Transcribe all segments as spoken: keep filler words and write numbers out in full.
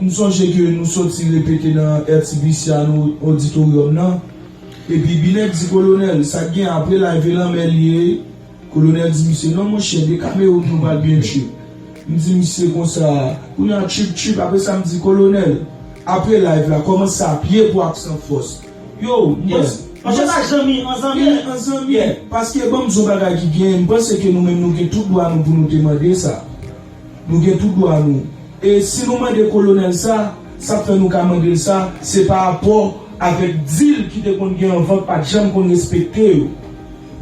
M sonje ke nou soti repete nan R T B C a, nan oditoryòm nan. Epi Binèk di Kolonèl, sa k gen apre live e lanmè l ye. Kolonèl di misye, "Non, monchè, de kamera w nou pral byen tchip." M di misye konsa, kounye a tchip, tchip, apre sa m di, "Kolonèl, apre live la, kòmanse a pye pou Aksanfòs." Yo, m panse. Monchè, pa zanmi, an zanmi. Yeah, an zanmi. Yeah. Paske ban m di yon bagay ki gen, m panse ke nou menm nou gen tout dwa nou pou nou te mande sa. Nou gen tout dwa nou. E si nou mande kolonèl sa, sa k fè nou ka mande l sa, se pa rapò avèk dil ki te konn gen anvan k pa t janm konn respekte yo.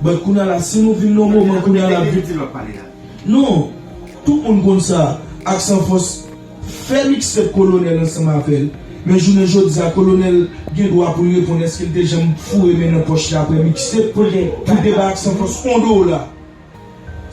But kounye a la, si nou vin nan moman kounye a la vin. Non, tout moun konn sa. Aksanfòs fè mixtape kolonèl ansanm avè l. Men jounen jodi a, kolonèl gen dwa pou l reponn èske l te janm foure men nan pòch li apre mixtape pou l te bay Aksanfòs yon dola.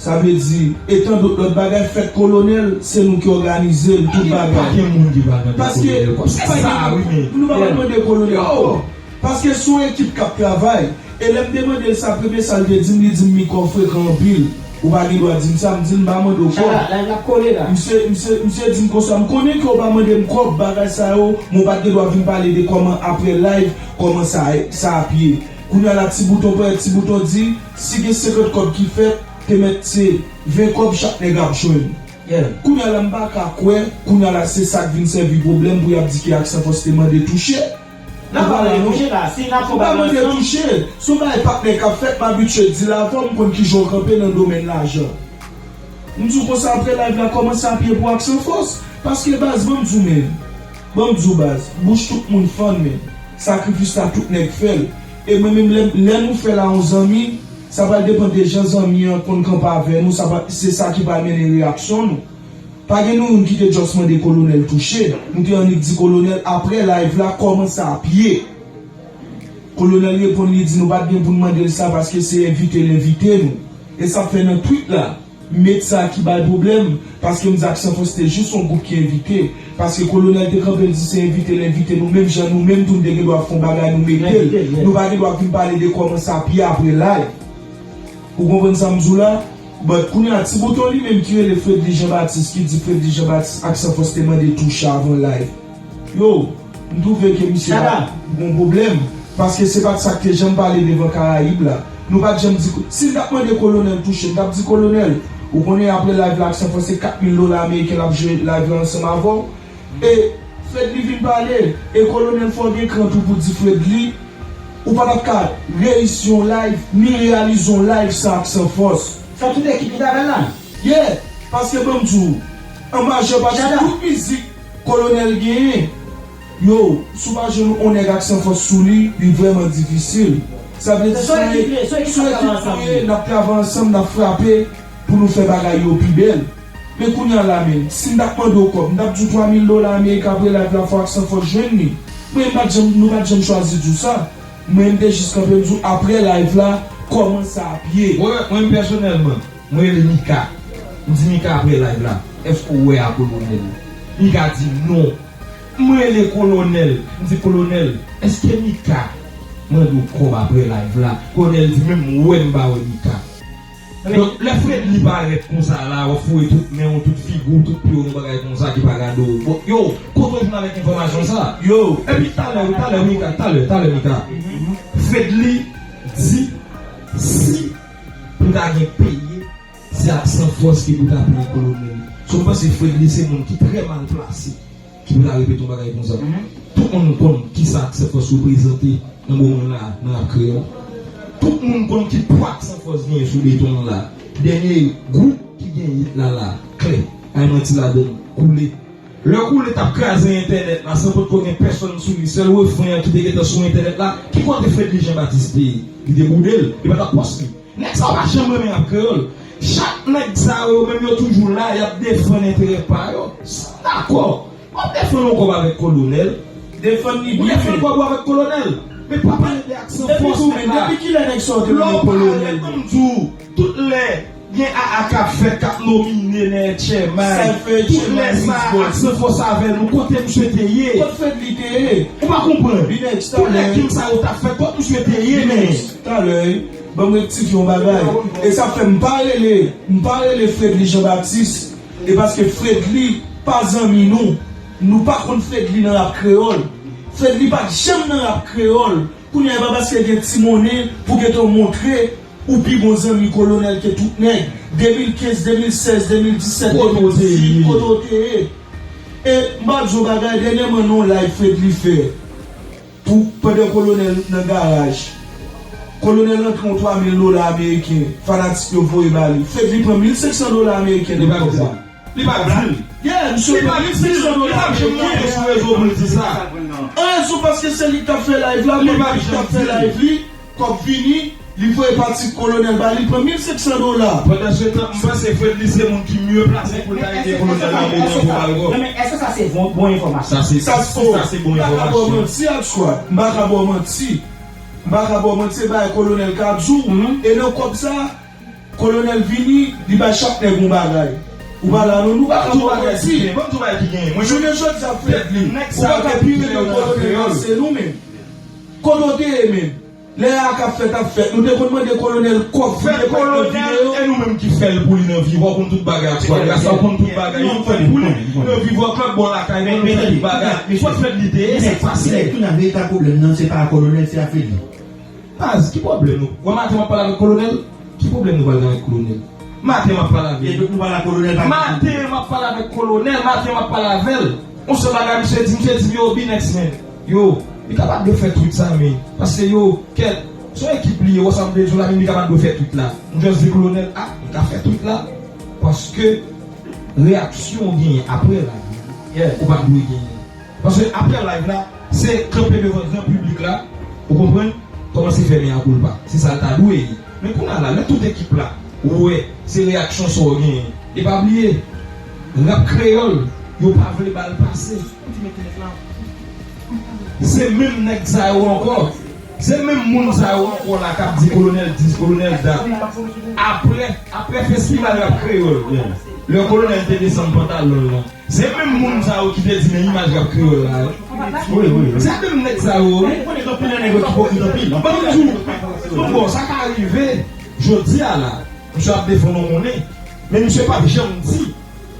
Sa vle di, e tan dòt lòt bagay, fèt kolonèl, se nou ki òganize l, tout bagay. Pa gen moun ki pa mande kolonèl kòb. Paske, pa gen moun, nou pa mande kolonèl kòb. Paske se yon ekip k ap travay. E lè m te mande l sa, premye sa l te di m, li di m, "Mika, w frekan anpil. Ou pa gen dwa di m sa." M di l, "M pa mande w kòb." Misye, misye, misye di m konsa, "M konnen ke w pa mande m kòb, bagay sa yo, men w pa t gen dwa vin pale de kòman apre live, kòman sa, sa ap ye." Kounye a la, Ti Bouton pran, Ti Bouton di, "Si gen senkant kòb ki fèt, te mèt se ven kòb chak nèg ap jwenn." Kounye a la, m pa ka kwè, kounye a la, se sa k vin sèvi pwoblèm pou y ap di ke Aksanfòs te mande touche. N ap pale touche la, si n ap fè bagay ansanm. Touche. Se yon bagay patnè k ap fèt, m abitye di l avè w, m konn kijan w kanpe nan domèn lajan. M di w konsa, apre live la, kòmanse ap ye pou Aksanfòs. Paske baz, ban m di w, men. Ban m di w, baz, bouch tout moun fann, men. Sakrifis la, tout nèg fè l. E mwen menm, lè, lè nou fè l a yon zanmi, sa pral depann de jan zanmi an konn kanpe avè nou, sa pa, se sa ki pral mennen reyaksyon nou. Pa gen nou youn ki te just mande kolonèl touche. Nou te annik di kolonèl, apre live la, kòmanse ap ye. Kolonèl reponn, li di nou pa t gen pou n mande l sa paske se envite l envite nou. E sa fè nan tweet la, m met sa ki bay pwoblèm, paske m di Aksanfòs te jis yon gwoup ki envite. Paske kolonèl te kanpe, l di se envite l envite nou, menm jan nou menm tou n te gen dwa fè yon bagay, nou mete l. Nou pa gen dwa vin pale de kòmanse ap ye apre live. Ou konprann sa m di w la? But kounye a, Ti Bouton li menm ki rele Fredly Jean Baptiste, ki di Fredly Jean Baptiste Aksanfòs te mande touche avan live. Yo, m twouve ke misye pa gon pwoblèm, paske se pa t sa k te janm pale devan Karayib la. Nou pa t janm di, si n t ap mande kolonèl touche, n t ap di kolonèl, ou konnen apre live la Aksanfòs se kat mil dola ameriken l ap jwe live la ansanm avè w. E Fredly vin pale, e kolonèl fò w gen kran tou pou di Fredly, ou pa t ap ka reyisi yon live, ni reyalize yon live san Aksanfòs. Sa tout ekip ki t avè l la? Yeah, paske ban m di w, an majè pati tout mizik kolonèl genyen, yo, si w pa jwenn yon nèg Aksanfòs sou li, li vrèman difisil. Sa vle di, se yon ekip nou ye, n ap travay ansanm, n ap frape pou nou fè bagay yo pi bèl. Men kounye a la menm, si m t ap mande w kòb, m t ap di w twa mil dola ameriken apre live la fò Aksanfòs jwenn li. Mwen, m pa t janm, nou pa t janm chwazi di w sa. Mwen, m te jis kanpe, m di w apre live la, kòmanse ap ye. Mwen, mwen pèsonèlman, mwen rele Mika. M di Mika apre live la, èske w wè a kolonèl? Mika di non. Mwen rele kolonèl, m di kolonèl, èske Mika mande w kòb apre live la? Kolonèl di menm mwen m pa wè Mika. Donk, lè Fredly parèt konsa la, w ap foure tout men w, tout figi w, tout pye w nan bagay konsa ki pa gade w. Bon, yo, kote w jwenn avèk enfòmasyon sa? Yo. Epi talè, talè, Mika, talè, talè, Mika. Fredly di, si pou ta gen peye, se Aksanfòs ki pou ta peye kolonèl. So, m panse Fredly se moun ki trè mal plase ki pou ta repete yon bagay konsa. Tout moun konn kisa Aksanfòs reprezante nan moman la nan rap kreyòl. Tout moun konn ki pwa Aksanfòs genyen sou beton an la. Dènye gwoup ki gen hit la la, klè. Ay manti ladann, Koule. Lè Koule t ap kraze entènèt la san potko gen pèsonn sou li, sèl refren an ki te gentan sou entènèt la, ki kote Fredly Jean Baptiste te ye? Li te boude l, li pa t ap pòs li. Nèg sa yo pa janm renmen rap kreyòl. Chak nèg sa yo, menm yo toujou la, y ap defann enterè pa yo. Dakò. W ap defann yon kòb avèk kolonèl. Defann li byen. Ou defann kòb ou avèk kolonèl. Men pa pale de Aksanfòs menm la. Depi kilè nèg sa yo te rele kolonèl? Lè w pale, ban m di w, tout lè gen aa k ap fèt, k ap nomine nan H M I, tout lè sa, Aksanfòs avè nou, kote misye te ye? Kote Fredly te ye? Ou pa konprann. Tout lè geng sa yo t ap fèt, kote misye te ye, men? Talè, wi. Ban m rektifye yon bagay. E sa fè m pa rele, m pa rele Fredly Jean Baptiste. E paske Fredly pa zanmi nou. Nou pa konn Fedly nan rap kreyòl. Fedly pa t janm nan rap kreyòl. Kounye a, e pa paske gen ti monnen pou gentan montre ou pi bon zanmi Kolonèl ke tout nèg. De mil kenz, de mil sèz, de mil disèt, de mil dizuit, kote w te ye? E m pral di w yon bagay, dènyèman nan yon live Fedly fè pou pandan Kolonèl nan garaj. Kolonèl rantre yon twa mil dola ameriken, fanatik yo voye ba li. Fedly pran mil senk san dola ameriken nan kòb la. Li pa di l. Yeah, misye pran mil senk san dola ameriken. Li pa janm monte sou rezo pou l di sa. An rezon paske se li k t ap fè live la, li pa janm fè live li, kòb vini, li voye pati Kolonèl ba li, pran mil senk san dola. Pandan se tan, m panse Fredly se moun ki mye plase pou l ta ede Kolonèl nan moman pou l al gòp. Non, men èske sa se bon, bon enfòmasyon? Sa se, sa se bon enfòmasyon. M pa ka ba w manti, Akswad. M pa ka ba w manti. M pa ka ba w manti, se bagay Kolonèl ka di w. E nan kòb sa, Kolonèl vini, li bay chak nèg yon bagay. Ou pa la non, nou pa ka ba w manti. Ban m tou bagay ki genyen. Jounen jodi a, Fredly, ou pa ka pi renmen Kolonèl pase nou menm. Kote w te ye menm? Lè a k ap fèt ap fèt, nou te konn mande Kolonèl kòb pou li te fè videyo. E nou menm ki fè l pou li nan Viva, w konn tout bagay ak Squad. Rasta w konn tout bagay, nou fè l pou li nan Viva Club, bò lakay nou, nou fè tout bagay. Squad fè l li te ye, sa k pase? Kounye a veritab pwoblèm nan, se pa Kolonèl, se ak Fredly. Baz, ki pwoblèm nou? Wè maten m ap pale avèk Kolonèl? Ki pwoblèm nou pral gen avèk Kolonèl? Maten m ap pale avè l. Maten m ap pale avèk Kolonèl, maten m ap pale avè l. Yon sèl bagay misye di, misye di m, yo, Binex, men. Yo, li kapab dwe fè tweet sa, men. Paske yo, kèt, se yon ekip li ye, wè sa m vle di w la, men li kapab dwe fè tweet la. M just di Kolonèl, a, m ka fè tweet la. Paske reyaksyon w genyen apre la, ou pa dwe genyen. Paske apre live la, se kanpe devan gran piblik la, ou konprann, kòmanse fè mea culpa. Se sa l ta dwe ye. Men kounye a la, lè tout ekip la wè se reyaksyon sa w genyen, e pa bliye, rap kreyòl, yo pa vle ba l pase. Se menm nèg sa yo ankò. Se menm moun sa yo ankò la k ap di Kolonèl dis, Kolonèl dat. Apre, apre festival rap kreyòl, lè Kolonèl te desann pantalon l lan, se menm moun sa yo ki te di men imaj rap kreyòl la, wi. Wi, wi, wi. Se menm nèg sa yo, wi. Men konnen gen anpil nan nèg yo ki ipokrit anpil. Ban m di w, bon, sa ka rive, jodi a la, misye ap defann yon monnen, men misye p ap janm di,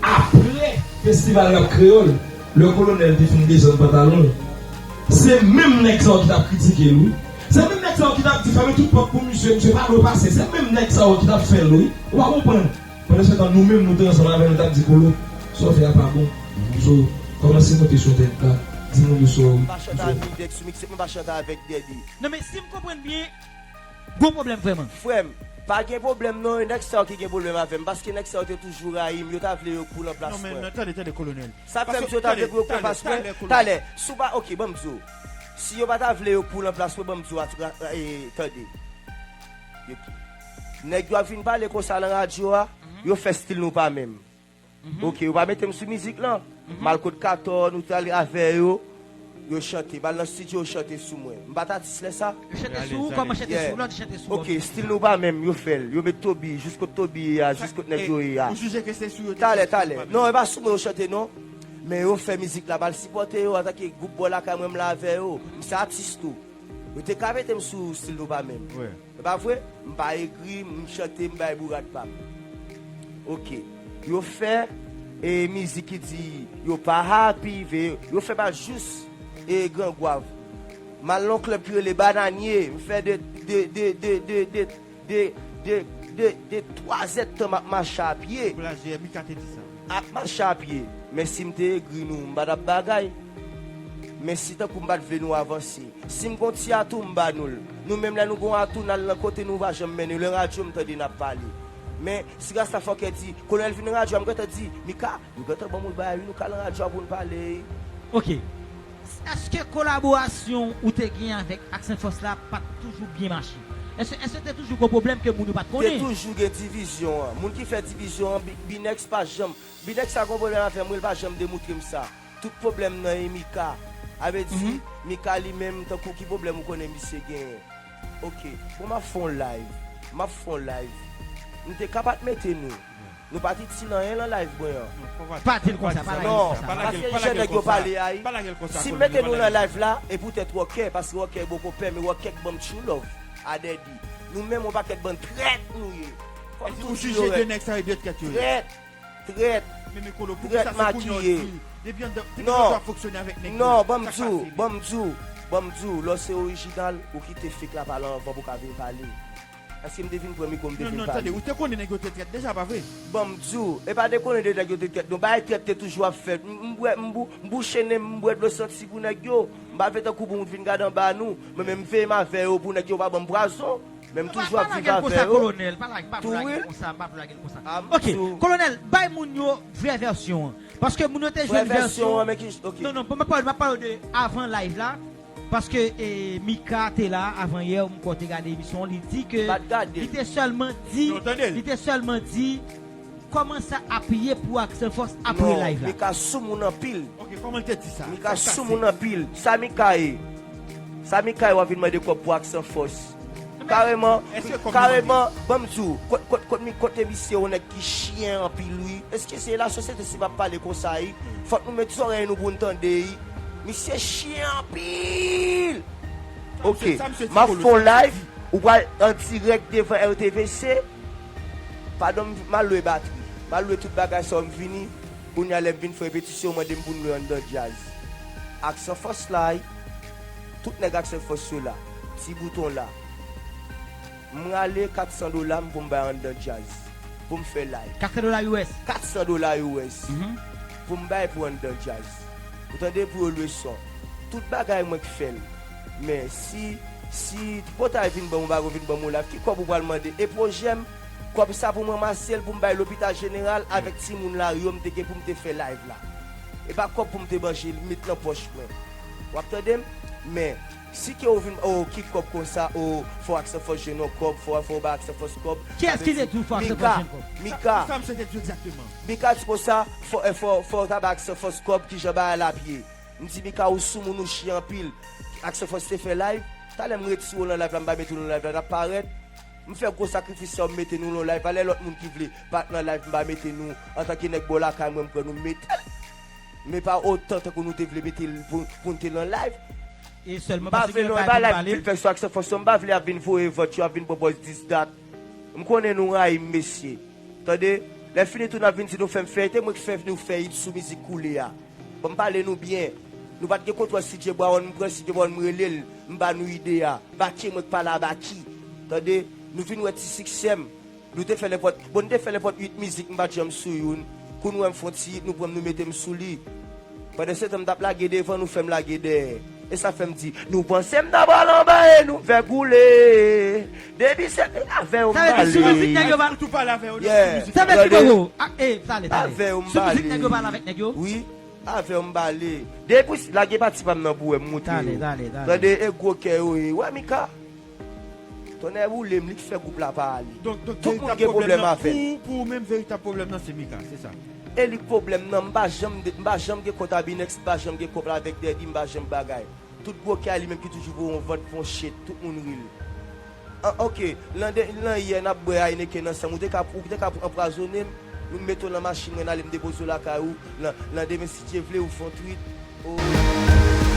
apre festival rap kreyòl, lè Kolonèl te fin desann pantalon l, se menm nèg sa yo ki t ap kritike l, wi. Se menm nèg sa yo ki t ap di fèmen tout pòt pou misye, misye pa dwe pase. Se menm nèg sa yo ki t ap fè l, wi. Ou pa konprann? Pandan se tan, nou menm, nou te ansanm avè l, nou t ap di, Kolo, sa w fè a pa bon. So, kòmanse monte sou tèt la. Di moun yo sa w, m pa chante avèk Binex sou mixtape, m pa chante avèk Daddy. Non, men si m konprann byen, gon pwoblèm vrèman. Frè m, pa gen pwoblèm non, e nèg sa yo ki gen pwoblèm avè m, paske nèg sa yo te toujou rayi m, yo ta vle yo k pou l an plas mwen. Non, men, non, tande, tande, Kolonèl. Sa k fè misye ta vle pou yo k pou l an plas mwen? Talè, si w pa, oke, ban m di w. Si yo pa ta vle yo k pou l an plas mwen, ban m di w, atra-, e, tande. Yo ki-, nèg yo ap vin pale konsa nan radyo a, yo fè stil nou pa menm. Oke, yo pa mete m sou mizik lan. M al kot Katò, nou t al avè yo, yo chante. M al nan estidyo, yo chante sou mwen. M pa t atis lè sa? Yo chante sou ou, kòman chante sou ou, lòt chante sou ou? Oke, stil nou pa menm, yo fè l. Yo met Toby, jis kot Toby ye a, jis kot nèg yo ye a. Talè, talè. Non, e pa sou mwen yo chante, non. Men yo fè mizik la, m al sipòte yo antanke gwoup bò lakay mwen, m la avè yo. M se atis tou. Yo te ka mete m sou stil nou pa menm. E pa vre? M pa egri, m chante, m bay bourad pa m. Oke. Yo fè, e, mizik ki di yo pa happy, ve, yo fè bal jous, e, Gran Gwav. M al nan yon klèb ki rele Bananye, m fè de, de, de, de, de, de, de, de, de, de twa zèdtan m ap mache a pye. Blaze, Mika te di sa. Ap mache a pye. Men si m te egri nou, m pa t ap bagay. Men si tankou m pa t vle nou avanse. Si m gon ti atou, m ba nou l. Nou menm lè nou gon atou, n al nan kote nou pa janm mennen. Lè radyo m tande n ap pale. Men si Rasta Fòkè di, Kolonèl vin nan radyo a, m gentan di, Mika, nou gentan ban m yon bagay wi, nou ka nan radyo a pou n pale. Oke. Èske kolaborasyon ou te gen avèk Accent Force la pa t toujou byen mache? Èske, èske te toujou gon pwoblèm ke moun yo pa t konnen? Te toujou gen divizyon an. Moun ki fè divizyon an, Bi-, Binex pa janm, Binex sa gon pwoblèm avè m, wi, l pa janm demoutre m sa. Tout pwoblèm nan e Mika. A vle di, Mika li menm, tankou ki pwoblèm ou konnen misye genyen? Oke, bon, m ap fè yon live. M ap fè yon live. M te ka pa t mete nou. Nou pa t itil anyen nan live mwen an. Pa di l konsa, pa lage l konsa. Non, paske jan nèg yo pale a, si m mete nou nan live la, e poutèt Wòkè, paske Wòkè boko pè, men Wòkè k ban m true love a Daddy. Nou menm yon pakèt bann trèt nou ye. Fòk tou di yo rèd. Trèt, trèt, trèt makiye. Depi anndan, depi anndan w ap fonksyone avèk nèg yo, sa k pase menm? Non, ban m di w, ban m di w, ban m di w, lè w se orijinal, ou kite fake la pale anvan pou w ka vin pale. Èske m te vin pran mikwo, m te vin pale? Non, non, tande, ou te konnen nèg yo te trèt deja, pa vre? Ban m di w, e pa te konnen de nèg yo te trèt, non, bagay trèt te toujou ap fèt. M, m bwè, m bou-, m bouche nen m, m bwè dlo santi pou nèg yo. M pa vle tankou pou moun vin gade anba nou, men, men m veye m avè yo pou nèg yo pa ban m pwazon. Men m toujou ap viv avè yo. Pa lage l konsa, kolonèl. Pa lage, pa lage l konsa, pa lage l konsa. Ok, kolonèl, bay moun yo vrè vèsyon an. Paske moun yo te jwenn vèsyon. Vrè vèsyon an, men ki, ok. Non, non, m ap pale, m ap pale de avan live la. Paske, e, Mika te la avan yè, m kwè w te gade emisyon an, li di ke li te sèlman di, li te sèlman di kòman sa ap ye pou Aksyon Fòs apre live la. Non, Mika sou moun anpil. Ok, kòman l te di sa? Mika sou moun anpil. Sa Mika ye? Sa Mika ye w ap vin mande kòb pou Aksyon Fòs? Kareman, kareman, ban m di w, kot, kot, kot, mi-, kote misye yon nèg ki chyen anpil, wi. Èske se lasosyete si m ap pale konsa, wi? Fòk nou met zòrèy nou pou n tande, wi. Misye chyen anpil. Ok, m ap fè yon live, ou pral an dirèk devan R T V C. Padon, m, m al lwe batri. M al lwe tout bagay sa yo, m vini. Kounye a lè m vin fè repetisyon, yo mande m pou n lwe anndan djaz. Aksyon Fòs la, wi. Tout nèg Aksyon Fòs yo la. Ti Bouton la. M rale kat san dola m pou m bay anndan djaz. Pou m fè live. Kat san dola U S? Kat san dola U S. Mhm. Pou m bay pou anndan djaz. Ou tande, pou yo lwe son. Tout bagay mwen k fè l. Men si, si Ti Potay vin ban m, ou pa vin ban m yon live, ki kòb ou pral mande? E pwojè m, kòb sa pou m ranmase l, pou m bay Lopital Jeneral avèk timoun lari yo, m te gen pou m te fè live la. E pa kòb pou m te manje, met nan pòch mwen. W ap tande m? Men, si ke ou vin, o, ki kòb konsa, o, fò Aksyon Fòs jwenn yon kòb, fò, fò w ba Aksyon Fòs kòb. Kiyès ki te di w fò Aksyon Fòs jwenn kòb? Mika, Mika, sa, sa misye te di w egzakteman? Mika di konsa, fò, e, fò, fò w ta ba Aksyon Fòs kòb, kijan bagay la ap ye? M di, Mika, ou sou moun, ou chyen anpil. Aksyon Fòs te fè live. Talè m retire w nan live la, m pa mete w nan live la, n ap parèt. M fè gwo sakrifis sa yo, m mete nou nan live. Valè lòt moun ki vle pa t nan live, m pa mete nou. Antanke nèg bò lakay mwen, m pran nou, m mete l. Men pa otan tankou nou te vle mete l pou, pou n te nan live. E sèlman paske gen bagay pou nou pale. M pa vle ap vin pale. Fè sou Aksyon Fòs yo, m pa vle ap vin voye vòt yo, ap vin pran pòz dis dat. M konnen nou rayi m, mesye. Tande, lè fini tou n ap vin di nou fè m fè, te mwen k fè nou fè it sou mizik Koulye a. Ban m pale nou byen. Nou pa t gen kontwòl C J Brown, m pran C J Brown, m rele l, m ba nou ide a. Baky, mwen k pale a Baky. Tande, nou vin wè ti siksè m. Nou te fè nenpòt, bon, nou te fè nenpòt uit mizik, m pa t janm sou youn. Kou nou wè m fè yon ti it, nou pran m, nou mete m sou li. Pandansetan, m t ap lage devan, nou fè m lage dèyè. E sa fè m di, nou panse m ta pral anba e nou fè koule. Depi se te avè yo m pale. Sa vle di sou mizik nèg yo pa. Ou tou pale avè yo, yeah, sou mizik. Sa vle di, tande, Koko, a, e, tale, tale. Avè yo m pale. Sou mizik nèg yo pale avèk nèg yo? Wi, avè yo m pale. Depi s-, lage pati pa m nan pou wè m moute yo. Tande, tande, tande. Tande, e gwo kè yo ye. Wè, Mika. Tonnè boule m, li k fè gwoup la pa ale. Donk, donk, tout moun gen pwoblèm avè l. Pou, pou ou menm, veritab pwoblèm nan se Mika, se sa. E li k pwoblèm nan, m pa janm de-, m pa janm gen kont a Binex, m pa janm gen kont avèk Dèdi, m pa janm bagay. Tout gwo kè a li menm ki toujou voye yon vant, fè yon shit, tout moun ri l. An, ok, lande, lan yè n ap bwè Heineken ansanm, ou te ka, ou te ka anpwazonnen m, nou mete w nan machin mwen ale, m depoze w lakay ou, lan, landemen si Dye vle, ou fè yon tweet, oh.